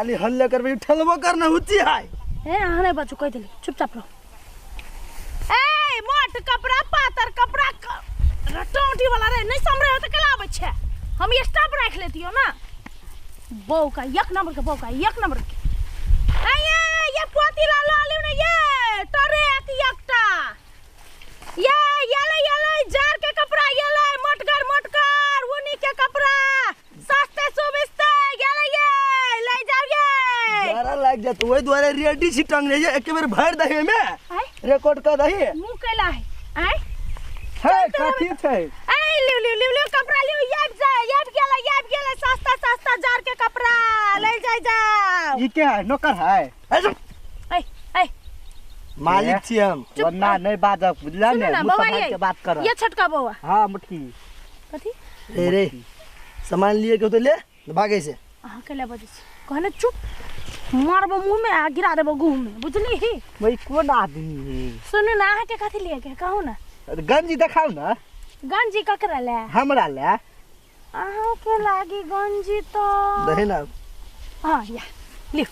खाली हल्ले करबै ठेलबो करना हुची है। ए अहाँ नहीं बचू, कह दिली चुपचाप रहो। ए मोट कपड़ा पातर कपड़ा रटौटी वाला रे नहीं समरे हो तो केला आबै छै, हम स्टाफ राख लेतियो ना। बहू का एक नंबर के, बहू का एक नंबर के। ए ये पोती ला ला लिउ ने, ये टरे एक एकटा ये ये ले ये ले जार के कपड़ा, ये ले मोटगर मोटगर ऊनी के कपड़ा सस्ते सुविस्ते, ये ले ये ले जाओ ये। जारा लाग जात ओहि दुआरे रेडी छी टंगने जे एके बेर भरि दही में आय? रिकॉर्ड कर दही। मुंह कैला है आय? है कथी छै? ऐ लिउ लिउ लिउ लिउ कपड़ा लिउ, याब जा याब गेला याब गेला सस्ता सस्ता जार के कपड़ा ले जाय जाओ। ई के है नौकर है? ऐ ऐ ऐ मालिक छी हम। वरना नहीं बाजब बुझला सुनू ने, ना मुँह बौआ सम्हाल ये के बात कर। ये छोटका बौआ। हाँ मुटकी। कथी? रे रे सामान लिए के तो ले भागे से। अहाँ के ले बजै छी कहने चुप मारबो मुंह में आ गिरा देबो गुह में, बुझली ही? वही कोन आदमी है? सुनू ना अहाँ के कथी लिए के कहू ना। अरे गंजी देखाउ ना। गंजी ककरा ले? हमरा ले। अहाँ के लागी गंजी तो दही ना। हाँ या लियो।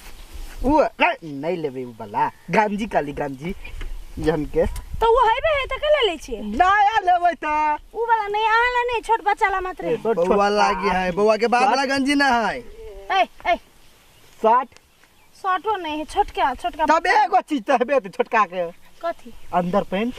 उ नहीं लेबे उ वाला गंजी, काली गंजी जन के तो वो हेबे है त केला लै छियै? नया लेबै त। उ वाला नहीं, अहाँ ला नहीं, छोट बच्चा ला मात्र है। छोट बौआ लागी है, बौआ के बाप ला गंजी ना है। ए ए शर्ट। शर्टो नहीं है, छोटका छोटका। तब एगो चीज त हेबे त छोटका के। कथी? अंदर पैंट।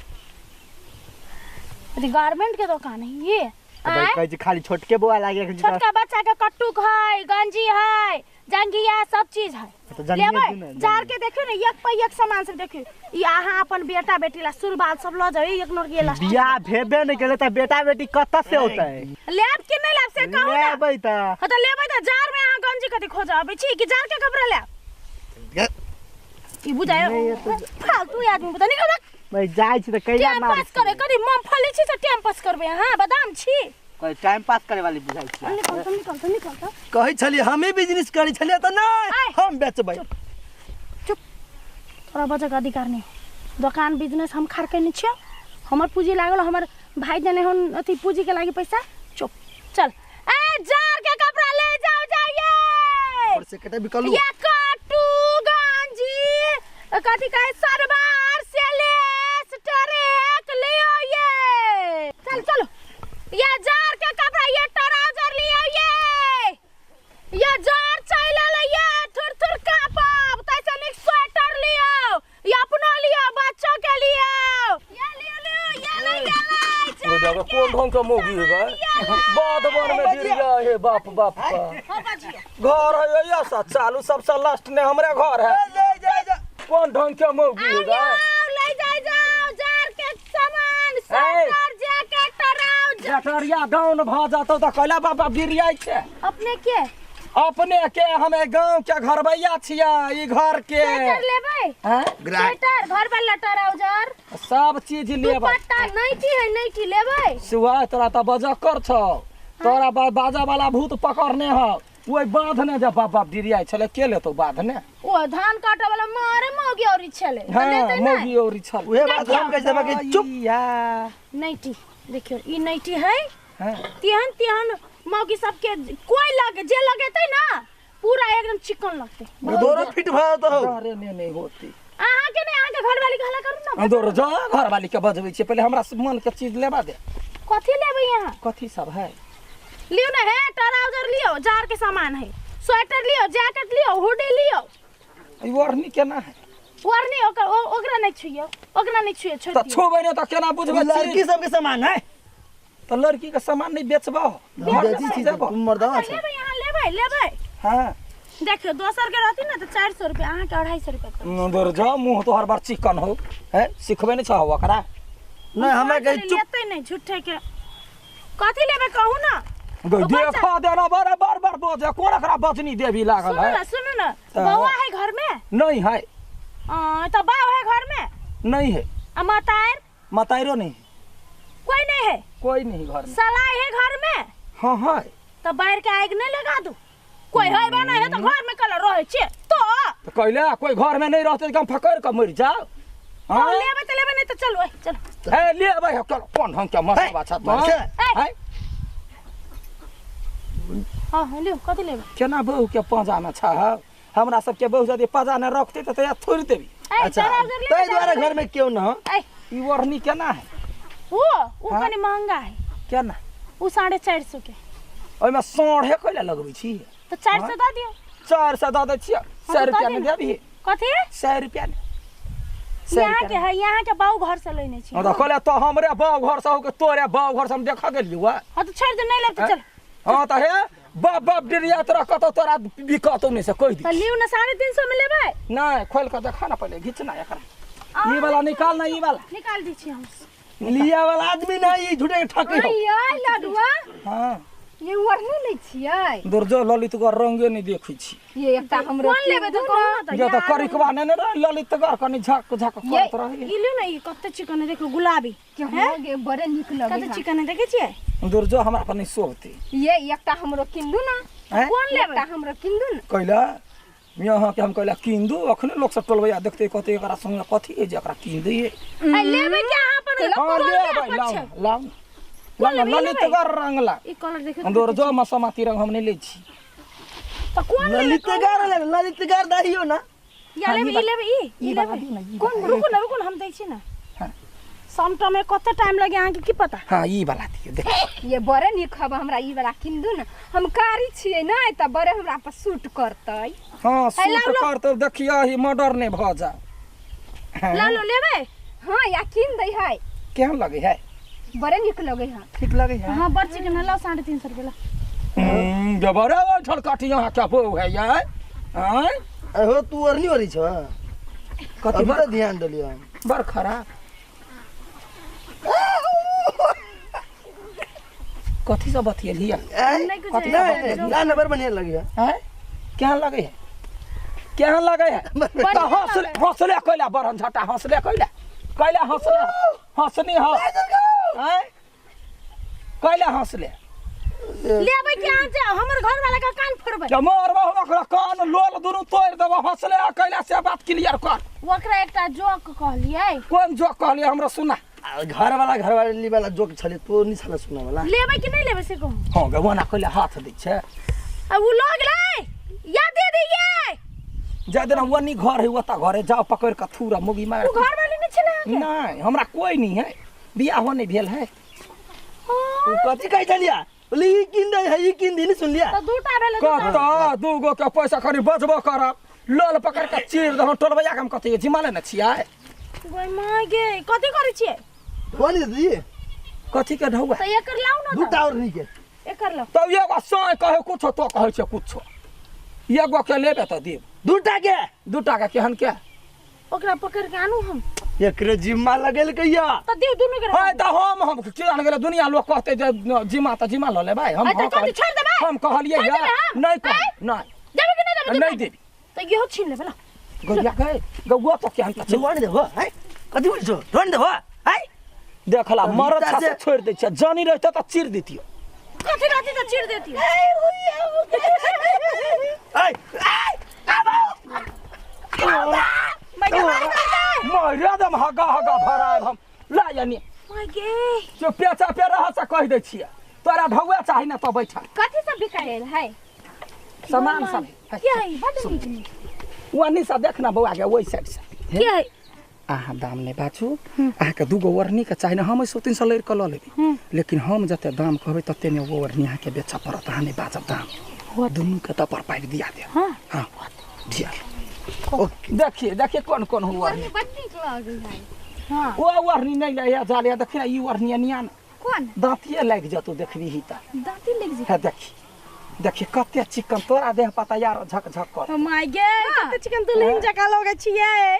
अरे गारमेंट के दुकान है ये। भाई आँय? कहै छै खाली छोटके बौआ लागे छै। छोटका बच्चा के कट्टूक है, गंजी है, जंगिया सब चीज है। तो जंगिया लेबै? दियौ ने, जार के देखियौ ने, एक पर एक सामान सब देखियौ। ई अहाँ अपन बेटा बेटी ला सुरबाल सब लऽ जाउ, एक नोर गेला। बियाह भेबे नहि केलै त बेटा बेटी कतऽ से औतै? लेब कि नहि लेब से कहू ना। लेबै त। हाँ त लेबै त जार में अहाँ गंजी कथी खोजऽ अबै छी कि जार के कपड़ा लेब? ई बुझाय फालतू आदमी बुझा निकल भाग। मैं जाइ छी त कैला टाइम मारै पास करे कथी मूंगफली छी से टाइम पास करबै अहाँ, बादाम छी। कोई टाइम पास करे वाली बुझाइ छी। निकल त निकल त निकल त। कहै छलियै हमे बिजनेस करै छलियै त नहि आय। हम बेचबै। चुप चुप, तोरा बजैके अधिकार नहि। दोकान बिजनेस हम खार केने छियौ, हमर पूंजी लागल, हमर भाई देने हन अथी पूंजी के लागी पैसा। चुप चल। ए जार के कपड़ा ले जाओ जाइए। और से कटे बिकलू। ये कट्टू गंजी कथी कहे सरवार सेलेस टरेक ले ये। चल चलो ये जार के कपड़ा, ये ट्राउजर लियो ये, ये जार चल ले ये थुर थुर कापब तैसे निक स्वेटर लियो, ये अपनो लियो बच्चों के लियो। ये लियो लियो ये ले ये ले। ओ जगह कोन ढंग के मौगी है गए बाध वन में गिर गया हे बाप बाप का घर है या सा चालू सबसे लास्ट ने हमरे घर है। ले जा जा कोन ढंग के मौगी है गए? ले जाए जाओ जार के सामान स्वेटर जैकेट ट्राउजर। जटरिया डाउन भ जातो त कहला बाबा गिर छै। अपने के? अपने के हमे गांव के घरबैया छियै ई घर के। स्वेटर लेबै? हैं? स्वेटर घर वाला ट्राउजर सब चीज लेबै। दुपट्टा नाइटी है, नाइटी लेबै? सुआ तोरा त बजक्कर छौ, तोरा बाजा वाला भूत पकड़ने हौ ओहि बाध ने जे बाप बाप डिरियाइ छलै के लेतौ बाध ने? ओ धान काटे वाला मारे मौगी औरी छलै। हाँ, लेतै नै? मौगी औरी छल। उहे बात हम कहै छलियै कि चुप। या। नाइटी देखियौ ई नाइटी है। हाँ। तेहन तेहन मौगी सबके कोई लगे जे लगेतै ना पूरा एकदम चिकन लगतै। दोरो फिट भऽ जेतौ। डरे ने नहीं होती। अहाँ के नहीं, अहाँ के घरवाली के हल्ला करू ना। दौड़ जा घरवाली के बजबै छियै पहिले हमरा मन के चीज लेबा दे। कथी लेबै अहाँ? कथी सब है? लियो ना है ट्राउजर लियो, जार के सामान है, स्वेटर लियो, जैकेट लियो, हुडी लियो। ई ओढ़नी केना है? ओढ़नी ओकरा नहीं छुइयो, ओकरा नहीं छुइयो, छोड़ त दियो। छुबै ने त केना बुझबै? लड़की सबके सामान है। त लड़की के सामान नहीं बेचबो? बेची छी तुम मर्दवा अच्छा, छै। लेबै अहाँ, लेबै, लेबै। हां। देखियो दोसर के रहती ना त 400 रुपया, अहाँ के 250 रुपया कर। दूर जा मुंह तोहर बड़ चिकन हो है, सिखबे नहीं छह ओकरा। नहीं हमरा कहे चुप। लेते नहीं झूठे के। कथी लेबै कहू ना? देखा देना बार बार बार बजे कोन एकरा बजनी देवी लागल सुनू है। ना, सुनू ना, त बौआ है घर में? नहीं है। त बाप है घर में? नहीं है। आ मतार? मतारो नहीं। कोई नहीं है? कोई नहीं घर में। सलाई है घर में? हाँ है। त बाहर के आग नहीं लगा दू? कोई है बा नहीं है त घर में कल रहे छे तो। त कहले कोई घर में नहीं रहते त हम फकर के मर जाओ। हाँ? हाँ? लेबै त लेबै नहीं त चलो, ए, चलो। ए, लेबै हो, चलो, कोन ढंग के मस्त हे, बात छै मस्त। ए। है? हाँ, हाँ, लियो, कथी लेबै? केना बहू के पाँजा में छह? हमरा सबके बहुत यदि पजा नहि रखतै तऽ तैया थोड़ि देबी। अच्छा, ताहि दुआरे घर में क्यों न हो? ई ओढ़नी केना है? वो कनी महंगा है। केना? वो 450 के। ओहिमे साढ़े कैला लगबै छी? तो 400 दऽ दियौ। 400 दऽ दै छियै। 100 रुपया नहि देबही? कथी? 100 रुपया नहि। यहाँ के है, यहाँ के बाऊ घर से लेने छी। हां, तऽ कहले तो हमरे बाऊ घर से हो के तोरे बाऊ घर से हम देखऽ गेलियौ। हां, तो छोड़ दे, नहीं लेब तो चल। हां, तऽ हे बाप बाप डिरिया तोरा कतौ तोरा बिकतौ नहि से कहि दी। तऽ लिउ ने, 350 में लेबै? नहि, खोलि कऽ देखा ना पहिले, घिचना एकरा। ई वाला निकाल ना, ई वाला निकाल दै छी हम। लिया वाला आदमी ना, ई झूठे के ठकै हो। अइयै लडुआ। हां, ये ओढ़नी लै छियै? दुर्जो ललितगढ़ रंगे नहि देखै छी। ये एकटा हमरो कोन लेबै तऽ कहू ना। तऽ जे तऽ करिकबा ने ने रहै ललितगढ़, कनि झक झक करत रहै। ई लिउ ने, ई कते चिकन है, देखो गुलाबी के हो गे, बड़े नीक लगै कते है। चिकन है, देखै छियै? दुर्जो हमरा पर नहि शोभतै। ये एकटा हमरो किन दू ना। हैं? कोन लेबै? एकटा हमरो किन दू ना। कैला यहाँ के हम कैला किन दू? अखने लोक सब टोलबैया देखतै, कहतै एकरा संगे कथी है जे एकरा किन दैयै। आ लेबै के अहाँ अपन? हां, लेबै, लाउ लाउ लाउ, ललितगढ़ रंग ला। ई कलर देखियौ। दुर्जो मसमाती रंग हम नहि लै छी। तऽ कोन लेबै? ललितगढ़ ले, ललितगढ़ दहियो ना। या लेबै ई, लेबै ई, ई लेबै कोन? रुकू ना, रुकू ना, हम दै छी ना। हाँ। समटा में कते टाइम लगे अहाँके की पता। हाँ, ई वाला दियौ, देख। ये बड़े नीक हब, हमरा ई वाला किन दू ना। हम कारी छियै नै, तऽ बड़े हमरा पर सूट करतै। हाँ, सूट करतौ, देखियो ही मर्डर नहि भऽ जा। ला लो, लेबै? हाँ, या किन दै है। केहन लगै है? बड़े नीक लगै है। ठीक लगै है? हाँ, बड़ चिकन है। लाओ, 350 रुपया ला। जबरे ओठल काटी यहाँ क्या बो है यार? आँय? अहो, तू ओढ़नी ओढ़ी छ? कथी? अभी तऽ ध्यान देलियै हम। बड़ खराब कथी सब बतियेलही? नहि कुछ। कथी? नहीं नहीं ना, बड़ बढ़िया लगे है। आँय, केहन लगै है? केहन लगै है? तऽ हँसले हँसले कैला बरहन झटा? हँसले कैला? कैला हँसले? हँसनी ह, आँय, कैला हँसले? लेबै के अहाँ जाउ, हमर घर वाला के कान फोड़बै। जब मरबो हम ओकरा कान लोल दुनू तोड़ि देबो। हँसले कैला से बात क्लियर कर। ओकरा एकटा जोक कहलियै। कोन जोक कहलियै? हमरा सुना। आ, घर वाला घरवाली वाला जोक छलै, तो नहीं छलै सुना वाला। लेबै कि नहि लेबै से कहू। हँ गे, ओना कैला हाथ दै छै? आ उ लऽ गेलै या दे दियै। जा देना, ओनी घर है, ओता घर है, जाओ पकड़ कऽ थूरा मुगी मार। उ घर वाली नहि छै ने अहाँके? नहि, हमरा कोई नहीं है, बियाहो नहीं भेल है। उ कथी कहै छलिया? बोले ई किन दे है, ई किन दी, नहीं सुनलिया? तऽ दूटा भेलै, दूटा। कत दू गो के पैसा खाली बचबो करब, लोल पकड़ के चीर देलहुँ। टोलबैया के हम कथी जिम्मा लेने छियै? गै माय गे, कथी करै छियै? कौन दे दी? कथी के ढौआ? तऽ एकर लाउ ने। दूटा ओढ़नी के एकर लाउ। तब एगो साँय कहै कुछो, तो कहै छै कुछो। एगो के लेबे तऽ देब। दूटा के। दूटा के केहन के? ओकरा पकड़ के आनू हम। एकरे जिम्मा लगेलकै या। तऽ दियौ दुनू के। है तऽ हम की जान गेलै, दुनिया लोग कहते जे जिम्मा तऽ जिम्मा लऽ लेबै हम। अरे तऽ हँ कथी, कहलियै। छोड़ि देबै? हम कहलियै छोड़ि या देबै हम? नहि कह आँय? नहि देबै कि नहि देबै? नहि देबी। तऽ इहो छीन लेबै ला। गौरिया गए गौआ तो केहन तऽ छै। ढोन देबो है? कथी बोलै छौ? ढोन देबो है? देखला मरद रीता से छोड़ि दै छै, जानी रहते तऽ चीर दितियो। कथी रहती तऽ चीर देती। ऐ मारे दम हगा हगा भरायब हम। ला यानी माय गे, जो पेचा पे रह से कहि दै छियै, तोरा ढौआ चाही ने तऽ बैठा। कथी सब बिकायल है? सामान सब है। के है? बड नीक नीक। ओनी से देख ना बौआ के, ओहि साइड से। के है? अहाँ दाम नहि बाजू। अहाँके दूगो ओढ़नीके चाही ने? हम एहि सौ 300 लड़ि कऽ लऽ लेबै, लेकिन हम जते दाम कहबै तते ने ओ ओढ़नी अहाँके बेचऽ पड़त। अहाँ नहि बाजब दाम, दुनूके तऽ पर पाइप दिया देब। हाँ। हाँ, दिया। देखिए देखिए, कोन कोन हुआ? ओढ़नी बड नीक लगै है। हाँ, ओ ओढ़नी नहि ले जा ले, देखी ने ई ओढ़नी निया ने। कोन? दाँतिए लागि जतौ, देखबी तऽ। दाँती लागि जेतै? हे देखी देखी, कते चिकन तोरा देह पता यार झक झक कर। माय गे, कते चिकन, दुल्हन जकाँ लगै छियै।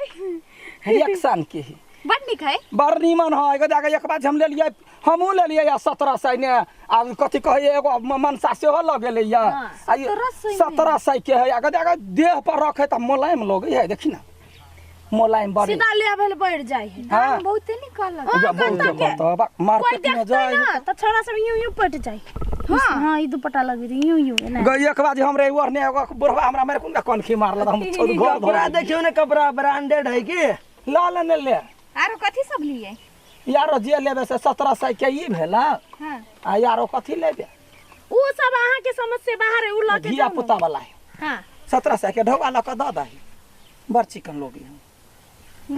रिएक्शन के ही बड नीक है। बड़ नीमन है। एगो जाके एक बार हम लेलियै, हमहूँ लेलियै या 1700 ने। आब कथी कहैए, एगो मनसा सेहो लऽ गेलै या 1700 मे। 1700 के है। अगर जाके देह पर रखे तऽ मोलायम लगै है, देखी ना, मोलायम बड़ी। सीधा ले आबै लए बढ़ि जाइ है। हाँ। बहुते नीक कहलक। हाँ, जब बहुत कतऽ के? कहतऽ, बा, कोइ मार्केट में देखतै जाय ना तऽ छोड़ा सब यूं यूं पटि जाइ। हाँ हाँ, ई दुपट्टा लगबी तऽ यूं यूं एना। गई एक बार हमरे ओढ़ने एगो बुढ़वा हमरा मेरे कोन कनखी मारल, हम छोड़ घर कपड़ा धर। देखियौ ने, कपड़ा ब्रांडेड है की? ला ले ने ले। आरो कथी सब लिए? यारो जे लेबे से 1700 के ई भेला। हाँ। आ यारो कथी लेबे? उ सब अहाँ के समझ से बाहर है, उ लऽ के धिया जाउ पुता वाला है। ने। हाँ। 1700 के ढौआ लऽ कऽ दऽ दही बड़ चिकन लोग ई।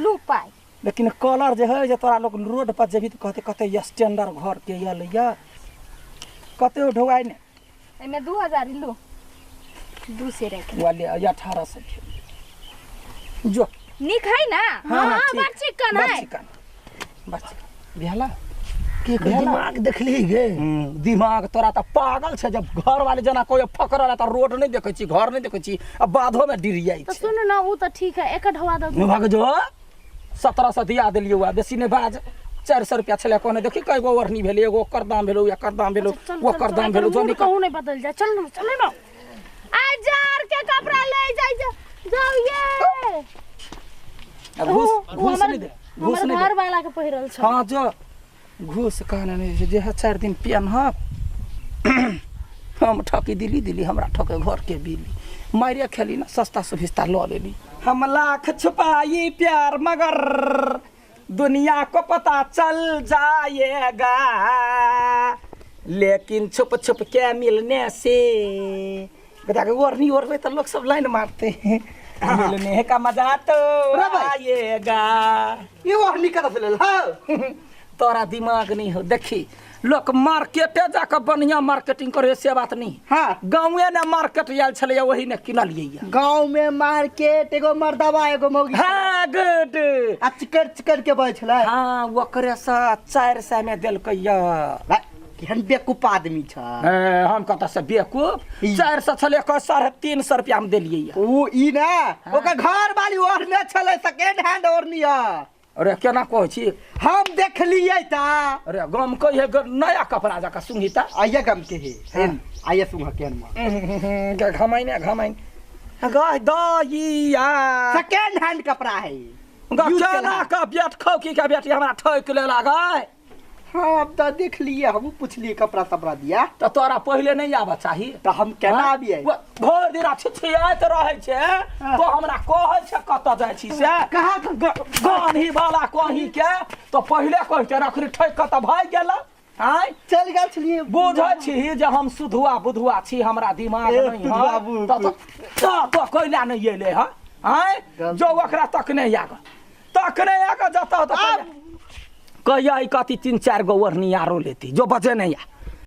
लू पाइ लेकिन कलर जे है जे तोरा लोग रोड पर जेबही तऽ कहते कते स्टैंडर्ड घर के ये लैया कते ढौआ ने एहिमे 2000 लू दू सेर के वाले 1800 के जो नीक है ना हाँ, ठीक। बड़ चिकन बड़ है। चिकन बड़ चिकन भेला के के दिमाग देखली गे दिमाग तोरा तऽ पागल छै जब घर वाले जना कोई फकरल तऽ रोड नहीं देखै छी घर नहीं देखै छी आ बाधो में डिर जाइ तो छै सुन ना उ तो ठीक है एक ढवा दो भाग जो 1700 दिया देलियौ आ बेसी नहि बाज 400 रुपया छलै कहने देखी कय गो ओढ़नी भेलै एगो ओकर दाम भेलौ एकर दाम भेलौ चल चल ओकर दाम भेलौ जो मूड निकल कहूँ नहीं बदल जाए चल ना चल ना आ जार के कपड़ा ले जाए जा जाओ ये आ घूस उ घूस हमर नहि दे घूस हमर नहि घर दे वाला के पहिरल छ हाँ जो घूस कहने नहि छै जे है 4 दिन पेनहब हम ठकी दिली दिली हमरा ठके घर के बिली मारे खेली ना सस्ता सुभिस्ता लऽ लेली हम लाख छुपाई प्यार मगर दुनिया को पता चल जाएगा लेकिन छुप छुप के मिलने से बता के ओढ़नी ओढ़बे तो लोग सब लाइन मारते हैं मिलने का मजा तो अरे भाई। आएगा ई ओढ़नी कतऽ से लेल हौ तोरा दिमाग नहीं हो देखी लोक मार्केटे जाके बढ़िया मार्केटिंग करे से बात नहीं हाँ। गाँवे ने मार्केट आयल छलैया वही ने किनलियै या। गाँव में मार्केट एगो मर्दवा एगो मौगी हाँ गुड आ चिकर चिकर के बजै छलै हाँ ओकरे से 400 में देलकै या भाइ, केहन बेवकूफ आदमी छ ए, हम कतऽ से बेवकूफ ई। 400 छलै कऽ 350 रुपया हम देलियै या। ओ ई ना ओकर घर वाली ओढ़ने छलै सेकेंड हैंड ओढ़नी है अरे केना कहै छी हम देखलियै ता अरे गम कहिए नया कपड़ा जकाँ सुंघिता आइए गम के हे हेन आइए सुंघ के हनुमा घमाइन घमाइन गह दहिया सेकेंड हैंड कपड़ा है गह यूज केना केला। का बेट खौकी का बेटी हमरा ठोकि ले लागै हाँ अब तो देख लिए हमहूँ पूछलिए कपड़ा सपड़ा दिया तऽ तोरा पहिले नहि आबऽ चाही तऽ हम केना आबियै भरि दिन छिछियाइत रहै छै तो हमरा कहै छै कतऽ जाइ छी से कहाँ गन्ही वाला कहीं के तऽ पहिले कहिते रखनी ठोकि कऽ तऽ भागि गेल आँय चल गेल छलियै बुझै छी जे हम सुधुआ बुधुआ छी हमरा दिमाग ए, नहि सुधुआ है बुधुआ। तऽ तऽ कैला नहि एलै हँ आँय जो ओकरा तकने आग तकने आग जतऽ तऽ कहिया ई कथी 3-4 गो ओढ़नी आरो लेती जो बजे नहीं आ